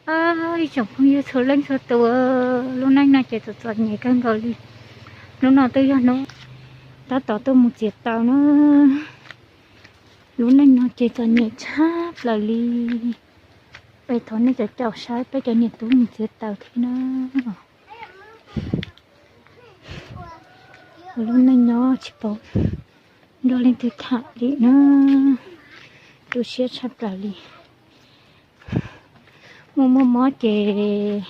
Ib tsoom phooj ywg txhua leej txhua tus, lub neej no ces txom txom nyem kawg nkaus li. Hnub no twb yog hnub tab tom tuaj mus txiav taws na. Lub neej no ces txom nyem tshaj plaws li. Es thov nej cov caum saib peb cov niam tub mus txiav taws thiab na. Lub neej no tsis paub nrog leej twg tham li na. Tu siab tshaj plaws li. Muaj muaj mob ces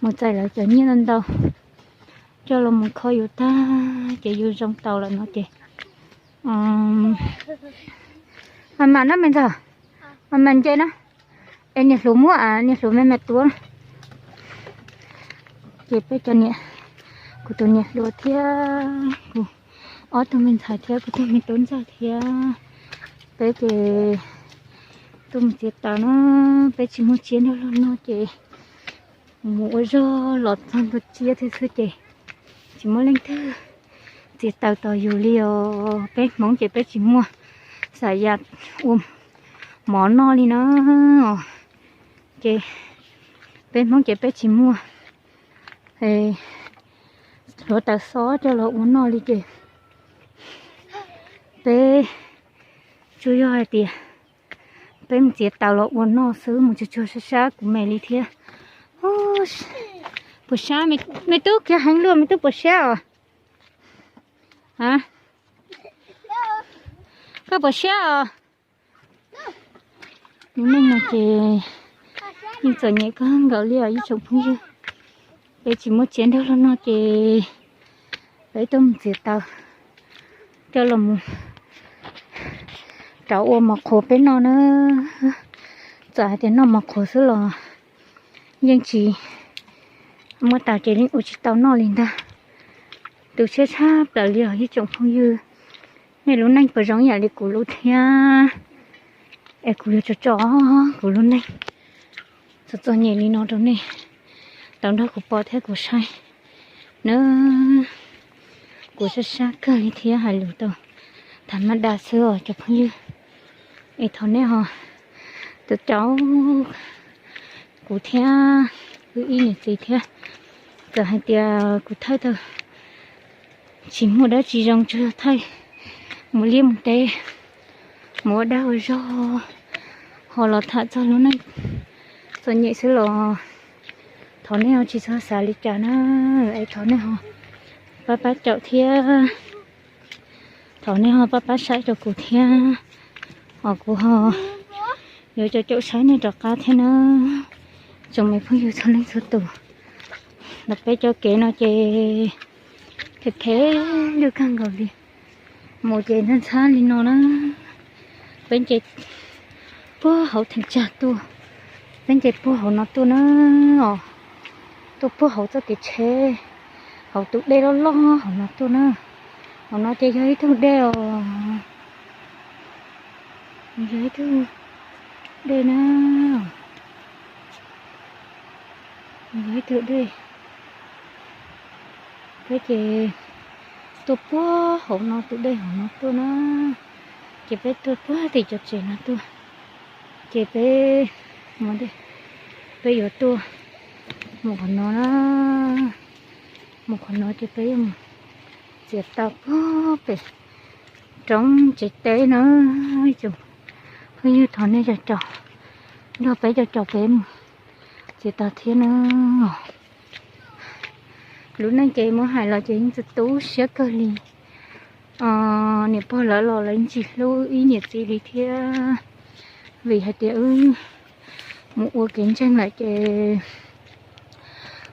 mus txais lawv cov nyiaj ntau ntau coj los mus kho yus tag ces yus zoo tau lawm no ces mam mam na me ntxawg, mam mam nce na. Es niam hluas muab, niam hluas me me tuav. Ces peb cov niam, kuv tus niam hluas thiab kuv ob tug me ntxhais thiab kuv tus me tub ntxawg thiab peb ces tuaj mus txiav taws na. Peb tsis muaj tsiab nrog luag noj ces mus ua zog los txog ntua tsiab thiab xwb ces tsis muaj leej twg txiav taws tos yus li os. Peb Hmoob ces peb tsis muaj xas yas ua mov noj li na. Ces peb Hmoob ces peb tsis muaj hluav taws xob coj los ua noj li ces peb tsuas yog hais tias peb mus txiav taws los ua noj xwb, mus tsuag tsuag sab sab kuv me li thiab. Puas siab, me tub kiag heev luaj, me tub puas siab os? Koj puas siab os? Lub neej no ces yeej txom nyem kawg nkaus li os ib tsoom phooj ywg. Peb tsis muaj tsiab nrog luag noj ces peb tuaj mus txiav taws coj los mus rau ua mov qhuav peb noj na. Txawm hais tias noj mov qhuav xwb los yeej tsis muaj taws ces yeej ua tsis tau noj li ntag. Tu siab tshaj plaws li os ib tsoom phooj ywg. Nej lub neej puas zoo ib yam li kuv lub thiab? Es kuv yuav tso tso kuv lub neej txom txom nyem li no rau nej tau nrog kuv pom thiab kuv saib na. Kuv sab sab kawg li thiab hais lus tau tham ma da xwb os cov phooj ywg. Es thov nej ho tu caum kuv thiab wb ib niam txiv thiab. Txawm hais tias kuv thaij tau tsis muaj dab tsi zoo tsuas yog thaij mus liaj mus teb, mus ua dag ua zog, ho los tham txog lub neej txom nyem xwb los thov nej ho tsis txhob xav li cas na. Es thov nej ho pab pab caum thiab thov nej ho pab pab saib rau kuv thiab. Ho kuv ho yuav caum caum saib nej rov qab thiab na. Tsoom me phooj ywg txhua leej txhua tus, los peb cov kev no ces khev khev lwj kawg nkaus li. Mus ces ntxhab ntxhab li no na. Peb nce puag hauv theem tsag tuaj, peb nce puag hauv no tuaj na. Tuaj puag hauv txoj kev tsheb, hauv tus dej loj loj hauv no tuaj na. Hauv no ces yog ib tug dej os, yog ib tug dej na, yog ib tug dej. Peb ces tuaj puag hauv no tus dej hauv no tuaj na, ces peb tuaj puag tim cov tsev no tuaj, ces peb, peb yuav tuaj mus qhov no na, mus qhov no ces peb yuav mus txiav taws puag pem roob tsev teb na. Ib tsoom phooj ywg, thov nej cov caum, nrog peb cov caum peb mus txiav taws thiab na. Lub neej ces muab hais los ces yeej tu siab kawg li. Niam pog lawv los lawv ntsis hlub ib niam txiv li thiab, vim hais tias wb mus ua kev ntseeg lawm ces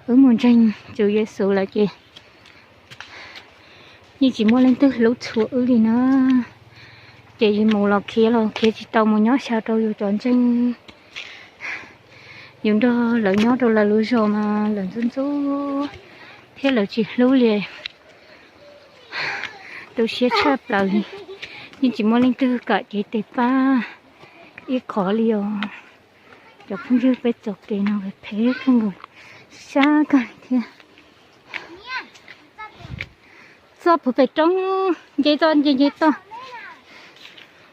wb mus ntseeg Tswv Yexus lawm ces yeej tsis muaj leej twg hlub txhua wb li na. Ces yus mus los khiav los khiav tsis tau mus nyob xyaw rau yus cov ntseeg. Yus nrog lawv nyob rau lawv lub zos mas lawv ntxub ntxub thiab lawv tsis hlub li. Tu siab tshaj plaws li, yeej tsis muaj leej twg kam cev tes pab ib qho li os. Cov phooj ywg, peb txoj kev no phem kawg nkaus, sab kawg li thiab. Txoj puag pem roob, nce txoj nce nce toj.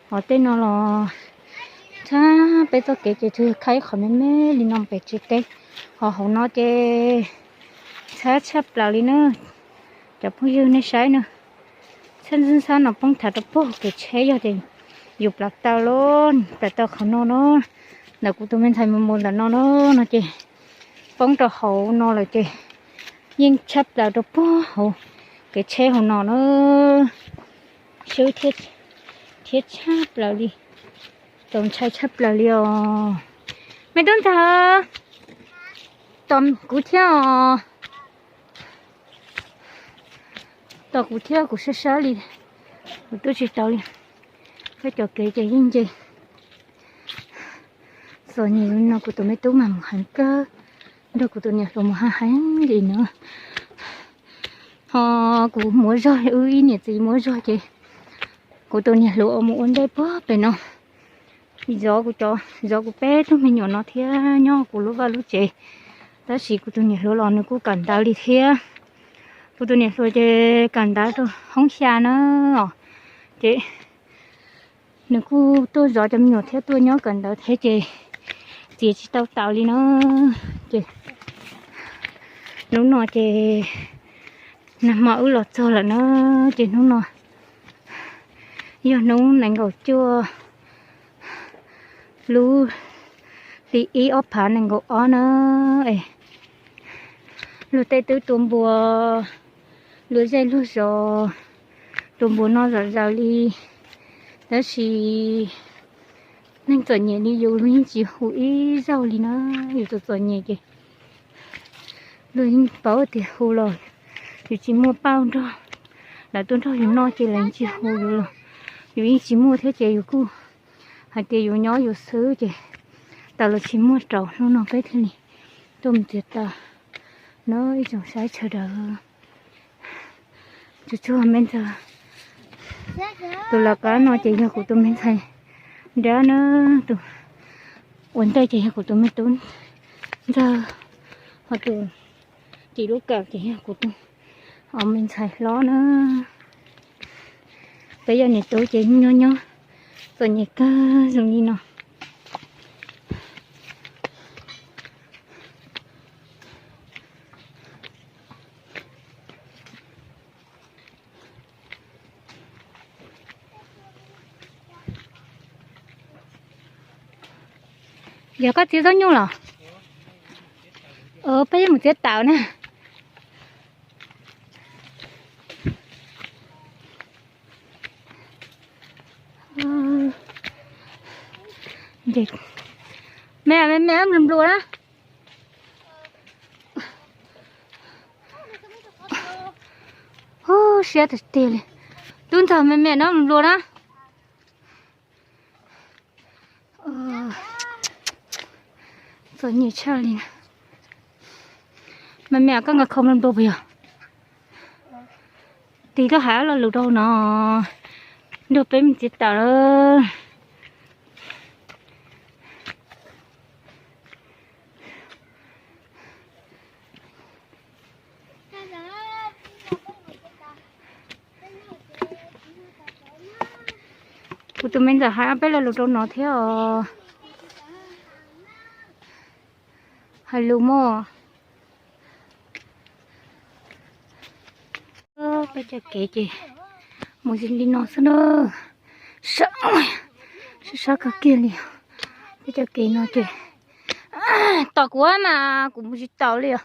Hos tej no los Tshab peb txoj kev ces tsuas yog kha ib qho me me li no pem tsev teb, ho hauv no ces tshab tshaj plaws li na. Cov phooj ywg nej saib na, tshab tshab no poob thav rau puag kev tsheb yog ces yus plaws taw lawm, plaws taw qhov no no, ntawm kuv tus me ntxhais mus mus ntawm no no, no ces poob rau hauv no lawm ces yeej tshaj plaws rau puag hauv kev tsheb hauv no na. Swb thiab tshaj plaws li, txaus ntshai tshaj plaws li os. Me tub ntxawg, tos kuv thiab os. Tos kuv thiab, kuv sab sab li, kuv twb tsis tau li. Koj cov kev ces yeej nce txom nyem no, kuv tus me tub mas mus heev kawg, nrog kuv tus niam hluas mus heev heev li no. Ho kuv muab zog, wb ib niam txiv muab zog ces kuv tus niam hluas mus ua ntej puag pem no, zov kuv cov, zov kuv peb tug me nyuam no thiab nyob kuv lub vaj lub tsev. Tab sis kuv tus niam hluas los nws kuj kawm ntawv li thiab. Kuv tus niam hluas ces kawm ntawv rau hoob xya na, ces nws kuj tuaj zov cov me nyuam thiab tuaj nyob kawm ntawv thiab ces txiav tsis tau taws li na. Ces hnub no ces nag hmo wb los txog lawm na, ces hnub no yog hnub nees nkaum cuaj lub hli ib ob phav nees nkaum ob na. Es luag tej twb tua npua, luag zej luag zos tua npua noj zom zaws li, tab sis neeg txom nyem li yus luag yeej tsis hu ib zaug li na. Yus txom txom nyem ces luag yeej paub tias hu los yus tsis muaj pauj nrog lawv tuaj nrog yus noj ces lawv yeej tsis hu yus los yus yeej tsis muaj thiab ces yus kuj hais tias yus nyob yus xwb ces taws los tsis muaj rau. Hnub no peb thiaj li tuaj mus txiav taws na ib tsoom saib sawv daws. Tsuag tsuag me ntxawg, tus lawv qab no ces yog kuv tus me ntxhais nrab na, tus ua ntej ces yog kuv tus me tub ntxawg, ho tus tim lub kawm ces yog kuv tus me ntxhais hlob na. Peb yog niam tub ces nyob nyob txom nyem kawg zoo li no. Yog koj txiav zaub nyuj los? Peb yuav mus txiav taws na. Me me me nplua nplua na. Hu siab tiag tiag li. Tub ntxawg me me no nplua na. Txom nyem tshaj li. Me me koj nqa khau nplua nplua puas yog? Tig tuaj hais lo lus rau no, nrog peb mus txiav taws lawm. Kuv tus me ntxawm hais ob peb lo lus rau no thiab os. Hais lus mog. Peb cov kev ces mus li no xwb na. Sab, sab kawg kiag li. Peb cov kev no ces tos kuv mas kuv mus tsis taus li os.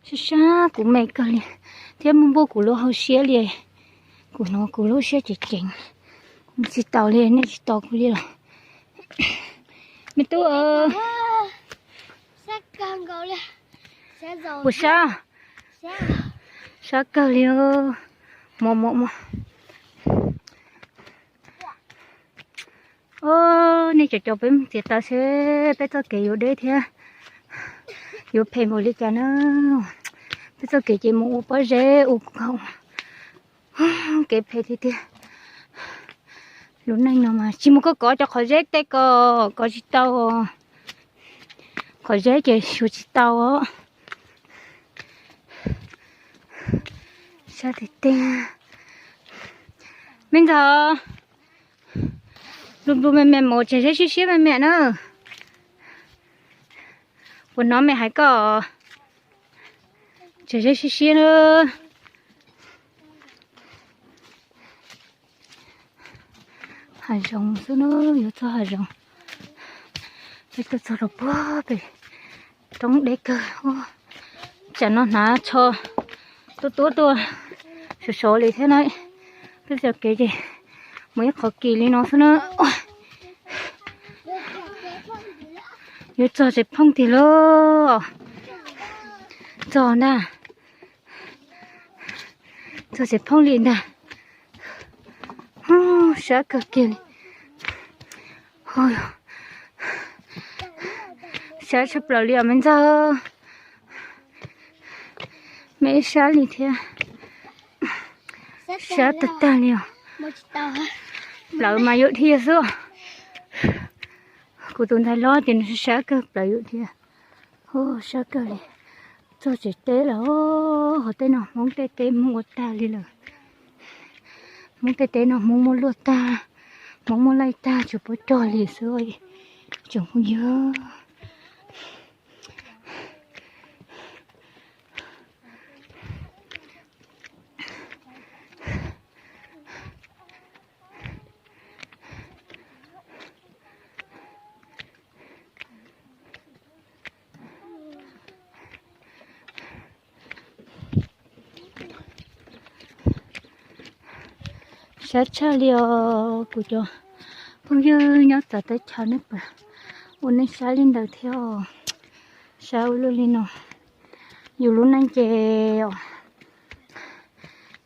Sab sab kuv me kawg li thiab, muaj npuj kuv lub hauv siab li. Kuv hnov kuv lub siab ceev ceev, kuv mus tsis taus li, nej tsis tos kuv li los? Me tub, puas sab? Sab kawg li. Muaj muaj muaj. Nej cov cov peb mus txiav taws seb peb txoj kev yuav deb thiab yuav phem npaum li cas na. Peb txoj kev ces mus ua pob zeb ua kev phem tiag tiag. Lub neej no mas tsis mus koj kov cov qhov zeb tej ko, kov tsis tau. Qhov zeb ces xyuas tsis tau os. Sab tiag tiag. Me ntxawg, Nplua nplua me me mus, tseem zeb siab siab me me na. Puas hnov me hais koj? Tseem zeb siab siab na. Hav zoov xwb na, yuav txog hav zoov. Peb tuaj txog rau puag pem roob deb kawg. Tsam no hnav tsho tuab tuab tuaj sov sov li thiab na. Peb txoj kev ces mus ib qhov kis li no xwb na. Yuav txog tsev phooj tiag lauj. Txog ntag. Txog tsev phooj li ntag. Sab kawg kiag li. Sab tshaj plaws li os me ntxawg. Me sab li thiab. Sab tag tag li os. Plawv mas yuav dhia xwb. Kuv tus ntxhais hlob ces nws sab kawg, plawv yuav dhia. Sab kawg li. Txog tsev teb lawm. Hov tej no Hmoob tej teb Hmoob ua tag li lawm. Hmoob tej teb no Hmoob muab luaj tag, Hmoob muab laij tag, tsuas pub cog li xwb tsoom phooj ywg. Sab tshaj li os. Kuv cov phooj ywg nyob txawv teb chaws, nej puas ua neej sab li ntawd thiab os? Sab ua luaj li no. Yus lub neej ces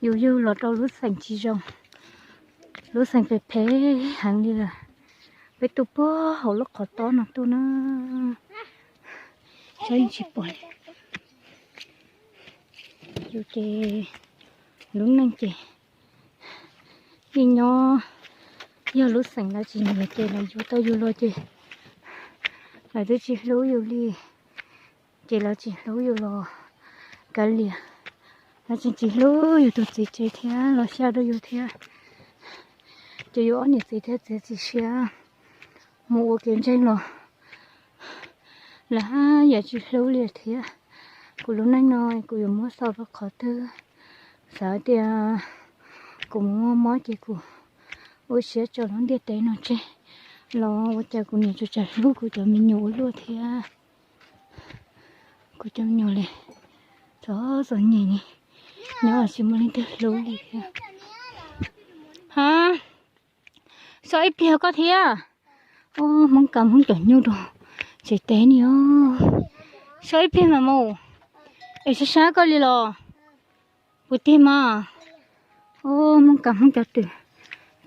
yus yug los rau lub xeem tsis zoo, lub xeem phem phem heev li lawm. Peb tuaj puag hauv lub qhov tob no tuaj na, saib yeej tsis pom li. Yus ces lub neej ces yeej nyob, yog lub xeem lawv tsis nyiam ces lawv yuav tau yus los ces lawv twb tsis hlub yus li, ces lawv tsis hlub yus los kav liam, lawv tseem tsis hlub yus tus txiv tsev thiab los xyaw rau yus thiab. Ces yus ob niam txiv thiaj txiav txim siab mus ua kev ntseeg los lawv haj yam tsis hlub li thiab. Kuv lub neej no kuv yuav muab xaus rau qhov twg? Xav tias kuv mus muaj mob ces kuv ua siab tso lub ntiaj teb no tseg los ua cas kuv niam tsuas tsam hlub kuv cov me nyuam ua luaj thiab. Kuv cov me nyuam li txom txom nyem li, nyob tsis muaj leej twg hlub li thiab. Ha, so ib pliag koj thiab. Ub, Hmoob Kas Hmoob cov nyuj rau tsev teb ni os. So ib pliag mas mus, es sab sab koj li los. Puas tiag mas? Ub, Hmoob Kas Hmoob cov twm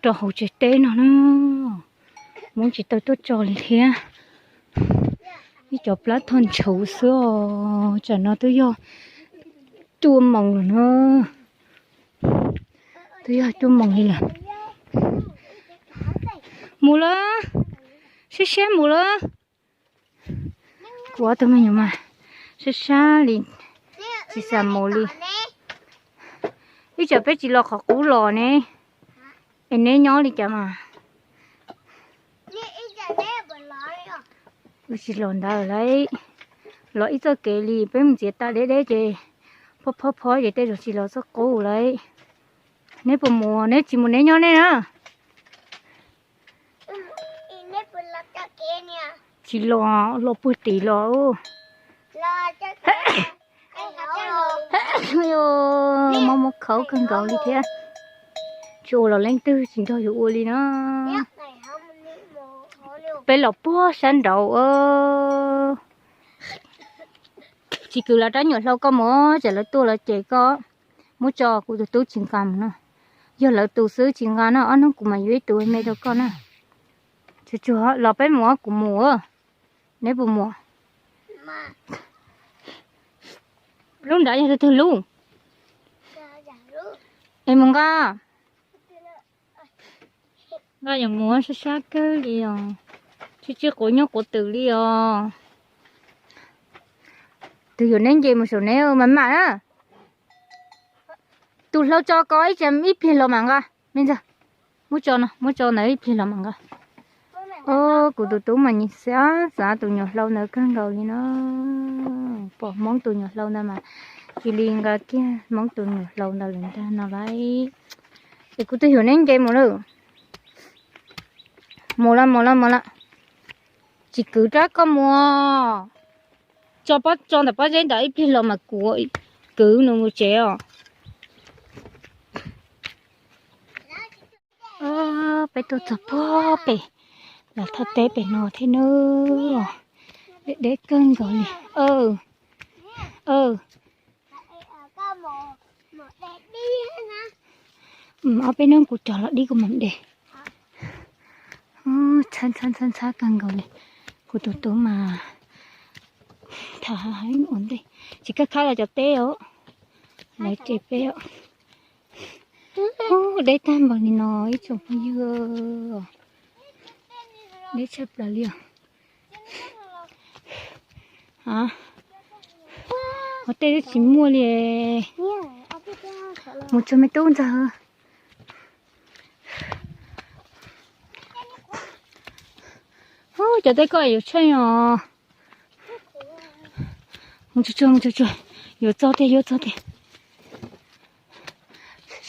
rau hauv tsev teb no na. Hmoob tsis tau tuaj tso li thiab. Ib cov plab thoj ntshuv xwb os. Tsam no twb yog cuaj moos lawm na. Twb yog cuaj moos li lawm. Mus lawm, sab sab mus lawm. Kuv ob tug me nyuam mas sab sab li, tsis xav mus li. Ib tsam peb tsis los qhov qub los ne, es neb nyob li cas mas? Wb tsis los ntawd lauj, los ib txoj kev li peb mus txiav tas deb deb ces phob phob phob ces tej zaum tsis los txoj qub lauj. Neb puas mus? Neb tsis mus neb nyob neb na. Tsis los, los puag tim los. Mob mob khaub kawg nkaus li thiab. Tsis ua los leej twg tsis nrog yus ua li na. Peb los puag sab nraud. Tsis kwv lawv rab nyuam hlau koj mus, tsam lawv tuaj lawv cem koj. Muab tso, kuv tus tub tsis nqa mus no. Yog lawv tus xwb tsis nqa no, ob hnub kuv mam yuav ib tus me rau koj na. Tsuag tsuag los peb mus, kuv mus. Neb puas mus? Lub nrad yog tus twg lub? Es mus nqa. Nqa yuav mus sab sab kawg li os. Tsis tsis quav nyob quav twm li os. Tus yuav neb nce mus saum neb mas mam na. Tus hlau tso ko ib tsam ib pliag los mam nqa. Me ntxawg, muab tso no, muab tso ntawd ib pliag los mam nqa. Os, kuv tus tub mas nyiam xav xav tus nyuam hlau ntawd kawg nkaus li no. Pom Hmoob tus nyuam hlau ntawd mas cia li nqa kiag Hmoob tus nyuam hlau ntawd lawm ntag no lauj. Es kuv twb yuav neb nce mus lawm. Mus lawm, mus lawm, mus lawm. Tsis kwv rab koj mus. Tso pob, tso ntawm pob zeb ntawd ib pliag los mas kuv kwv nws mus tsev os. Peb tuaj txog puag pem lawv thaj teb pem no thiab nawb. Deb deb kawg nkaus li. Ob peb hnub kuv cog los dib kuv mam de. Ntxhab ntxhab ntxhab ntxhab kawg nkaus li. Kuv tus tub mas tham hav hav ua ntej, tsis khab khab los cov teb os, lawv ces peb os. Deb tag npaum li no ib tsoom phooj ywg, deb tshaj plaws li os. Ua tej twb tsis muaj li. Mus tsuag me tub ntag. Cov teb koj yuav tsheej os. Mus tsuag tsuag, mus tsuag tsuag, yuav txog tiag, yuav txog tiag.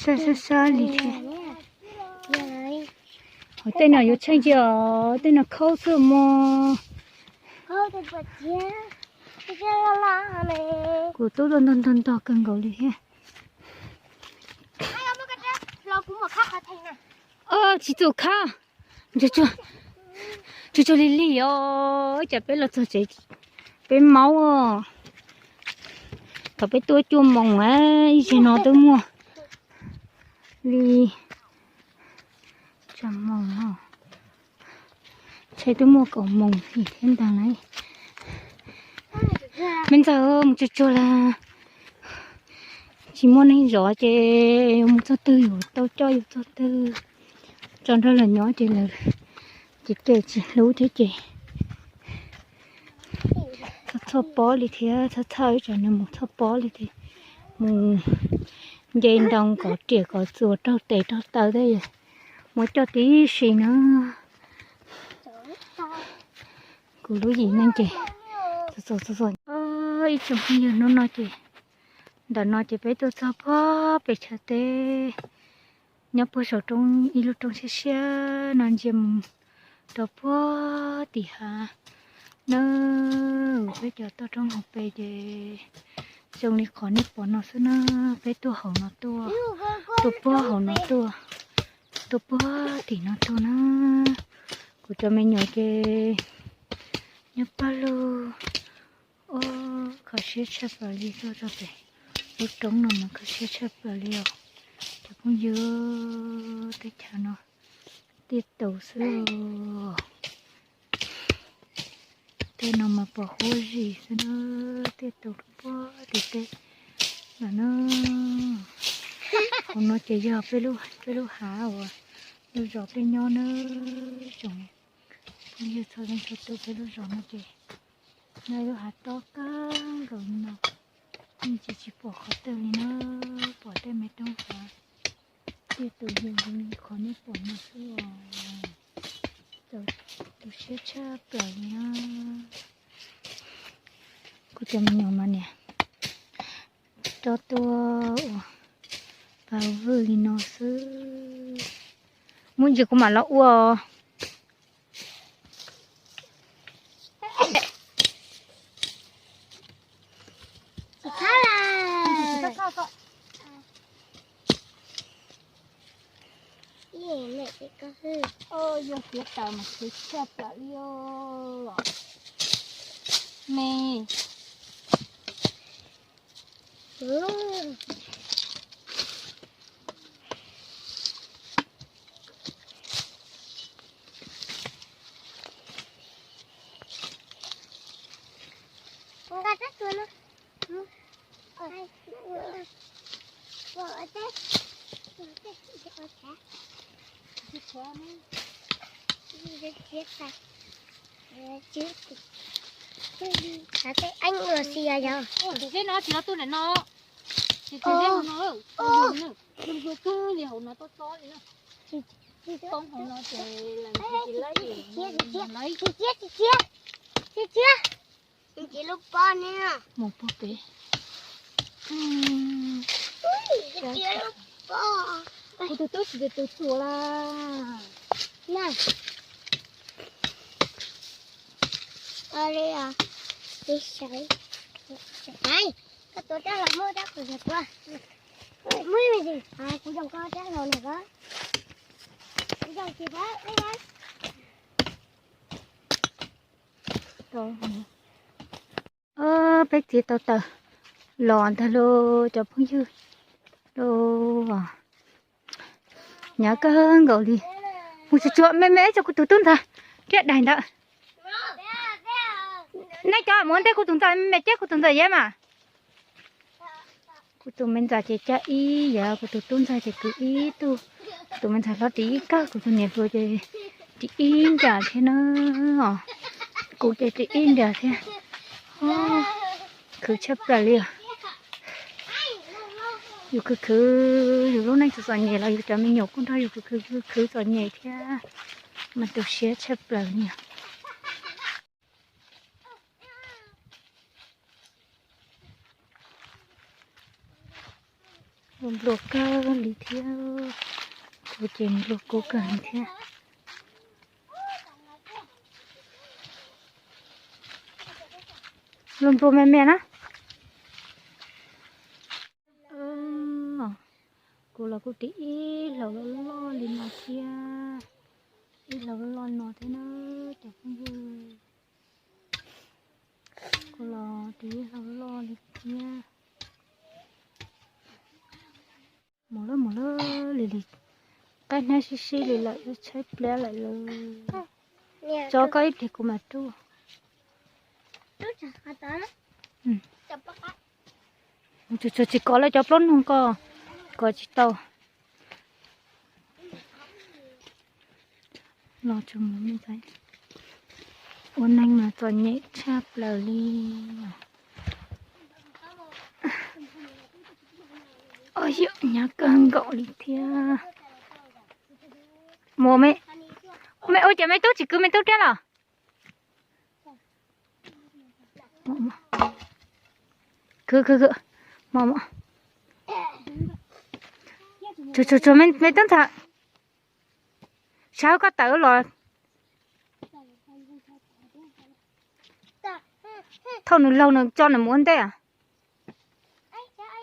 Sab sab sab li thiab. Tej no yuav tsheej tsis os, tej no khaub xwb mog. Kuv tub tuaj ntog ntog ntog kawg nkaus li thiab. Tsis txum khab. Tsuag tsuag li li os, cas peb los txog tsev peb maub os. Thaum peb tuaj cuaj moos, ib zaug no twb muaj li tsam moos no. Ntshe twb muaj kaum moos thiab ntag lauj. Me ntxawg, mus tsuag tsuag las. Tsis muaj neeg zov ces yuav mus txog twg yuav tau coj yus txog twg. Tso nrog lawv nyob ces lawv ces kem tsis hlub thiab ces txhob txhoj pob li thiab, txhob txhawj ib tsam nws mus txhoj pob li thiab. Mus nce ntoo kov riam kov txuas raug tes raug taw thiab, muab coj tib si na. Kuv lub yim neej ces ib tsoom phooj ywg, hnub no ces ntawm no ces peb tuaj txog puag pem chaw teb nyob puag saum roob, ib lub roob siab siab no ntsia mus rau puag tim hav na. Peb cov toj roob hauv pes ces zoo li qhov nej pom no xwb na. Peb tuaj hauv no tuaj, tuaj puag hauv no tuaj, tuaj puag tim no tuaj na. Kuv cov me nyuam ces nyob pawg lug. Kho siab tshaj plaws li, tuaj rau pem lub roob no mas kho siab tshaj plaws li os. Cov phooj ywg, teb chaws no tiaj tus xwb. Tej no mas pom huab zim xwb na, tiaj tus rau puag tim teb lawm na. Hauv no ces yog peb lub hav uas lub zos peb nyob na. Tsoom phooj ywg txhua leej txhua tus, peb lub zos no ces nyob lub hav tob kawg nkaus li no, yeej tsis tsis pom qhov twg li na, pom tej me roob hav tiaj tus yog zoo li qhov nej pom no xwb os. Txaus tu siab tshaj plaws li na. Kuv cov me nyuam mas niam rov tuaj ua pa vwj li no xwb. Muaj ntsis kuv mam los ua. Yog tiav taws mas khwv tshaj plaws li os. Me. Hab tej eeb ua si yog. Tus zeb no tsis tau tuaj ntawm no. Tus zeb no, tus zeb no, tus zeb kawg li hauv no tob tob li na. Poob hauv no ces lawv tsis laib, tsis txiab, tsis txiab, tsis txiab, tsis txiab. Mus puag pem. Kuv tus tub tsis tus txuas la. Koj tuav rab los muab rab qus rau kuv. Muab me ntsis, kuv zoo koj rab los na. Kuv zoo tsis pab. Peb txiav tau taws los ntag lauj cov phooj ywg lauj. Hnyav kawg nkaus li. Mus tsuag tsuag me me ib tso kuv tus tub ntxawg thiab daim ntawd. Nej cov mus ua ntej kuv tus ntxawg me me cab kuv tus ntxawg yam mas. Kuv tus me ntxawg ces cab ib yam, kuv tus tub ntxawg ces kwv ib tug. Kuv tus me ntxawg hlob ris ib kawg, kuv tus niam hluas ces ris ib nram thiab na. Kuv ces ris ib nram thiab. Khwv tshaj plaws li os. Yus khwv khwv yus lub neej txom txom nyem los yus cov me nyuam kuj nrog yus khwv khwv khwv txom nyem thiab, mas tu siab tshaj plaws li os. Npluag kawg li thiab, kuv ces npluag kub kawg li thiab. Luag npluag me me na. Kuv los kuj ris ib hlau loj loj li no thiab, ib hlau loj loj no thiab na cov phooj ywg. Kuv los ris ib hlau loj li thiab. Mus lawm mus lawm li li, qaib hnab sib sib li lawm, tshaib plab lawm lauj. Tso koj ib pliag kuv mam rub. Tsuag tsuag tsis kov lawm cov plaub noog ko, kov tsis tau. Los tsuag mus ua neeg mas txom nyem tshaj plaws li. Hnyav kawg nkaus li thiab. Mus, me ua cas me tub tsis kwv me tub rab los? Khwv khwv khwv, tsuag tsuag me tub ntxawg, sawv koj tawm los. Thaum nws laug nws tso nws mus ua ntej.